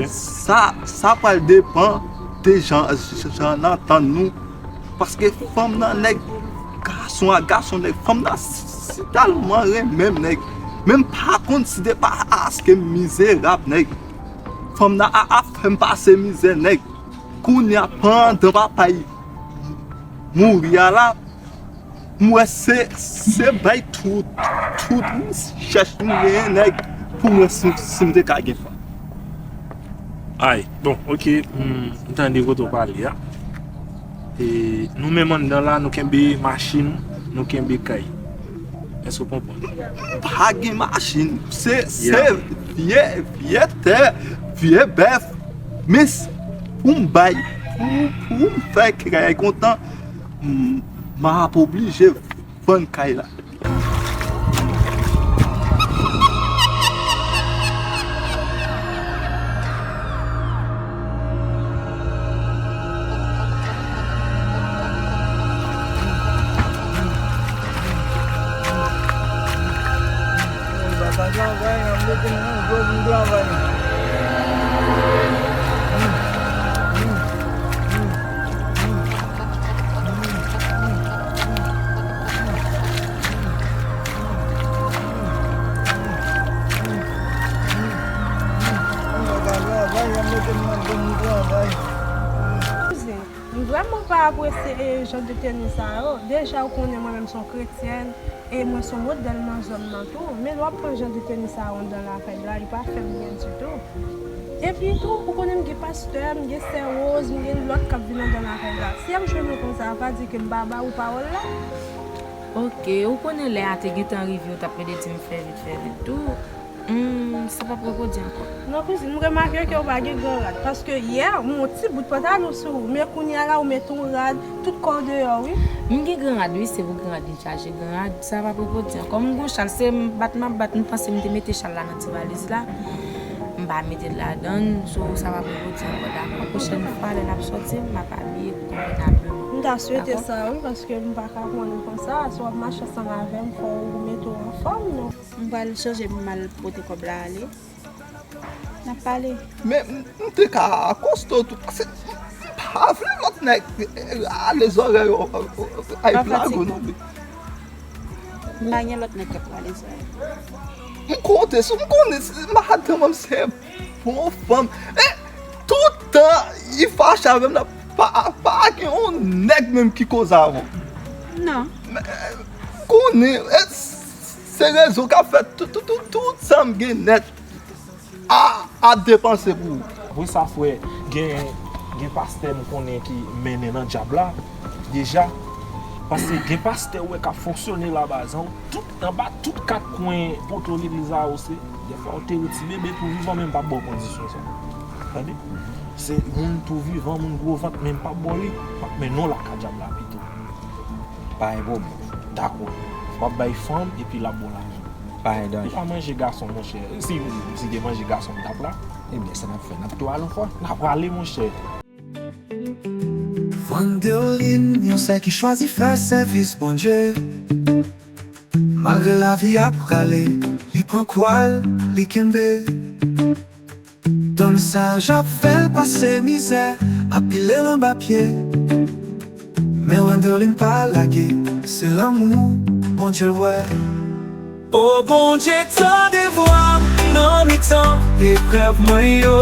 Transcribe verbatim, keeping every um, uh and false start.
Sa, sa pral depann de jan, jan n antann nou. Paske fanm nan nèg, gason a gason nèg, fanm nan si, si tèlman renmen m nèg. Men m pa konn si de pa aske m mizerab nèg. Fanm nan a, a fè m pase mizè nèg. Kounye a pandan papa y mouri a la, m wè se, se bay tout, tout richès m genyen nèg pou m wè si, si m te ka gen fanm. Ay, bon, ok, m tande kote w pale a. E, nou menm anndan la, nou kenbe machin, nou kenbe kay. Èske w konprann? M pa gen machin. Se, se vye, vye tè, vye bèf. Men s- pou m bay, pou, pou m fè kay kontan, m, m ap oblije vann kay la. Kouzin, m vrèman pa apresye, e, jan de teni sa yo. Deja, ou konnen mwen menm se yon kretyèn, e mwen se yon modèl nan zòn nan tou. Men lè w ap pran jan de teni sa yo anndan lakay la, li pa fè m byen ditou. Epi tou, ou konnen m gen pastè, m gen sè Woz, m gen lòt k ap vin anndan lakay la. Si y ap jwenn ou konsa, pa di ke m pa ba ou pawòl la. Ok, ou konnen lè a te gentan rive, ou t ap mande di m fè vit, fè vit tou. Hmm, sa p ap repwodui ankò. Non, kouzin, m remake ke ou pa gen gran rad, paske yè, m wè yon ti bout pantalon sou ou, men kounye a la, ou met yon rad, tout kò w deyò, wi. M gen gran rad, wi, se pou gran rad vin chaje gran rad, sa p ap repwodui ankò. M gon chal, se m bat m ap bat, m panse m te mete chal la nan ti valiz la, m pa mete l ladan l, so sa p ap repwodui ankò, dakò. Pwochèn fwa, lè n ap sòti, m ap abiye konvenableman. M ta swete sa, wi, paske m pa ka konnen konsa, si w ap mache ansanm avè m, fò w mete w anfòm, non. M pral chanje pou m al pote kòb la ale. N ap pale. Men m, m te ka akoste w tou. Paske m pa vle lòt nèg rale zòrèy w, ay blago non. M pa gen lòt nèg k ap rale zòrèy. M konte sou, m konnen se madanm an m se bon fanm. E tout tan li fache avè m nan, pa, pa gen yon nèg menm ki koze avè w. Non. Men, konnen, e, se rezo k ap fè tout, tout, tout, tout sa m gen nèt a, ap depanse pou ou. Apre sa, frè, gen, gen pastè m konnen ki mennen nan dyab la, deja. Paske gen pastè ou wè k ap fonksyone la, bazan, tout, anba tout kat kwen poto legliz la yo, se, dèfwa ou te wè ti bebe tou vivan, men m p ap ba w kondisyon sa. Tande? Se moun tou vivan, moun gwo vant, men m p ap ba w li, m ap mennen w lakay dyab la pito. Pa gen pwoblèm. Dakò. W ap bay fanm epi l ap ba w lajan. Pa gen danje. Li pa manje gason, monchè. Si, si te manje gason, m t ap la. Ebyen, sa n ap fè? N ap tou ale ankò? N ap ale, monchè. Vandelin, yon sè ki chwazi fè sèvis Bondye. Malgre lavi ap prale, li pran kwa l, li kenbe. Tann saj ap fè l pase mizè, ap pile l anba pye. Men Wenderlin pa lage, se lanmou Bondye l wè. O Bondye, tande vwa m nan mitan eprèv mwen yo.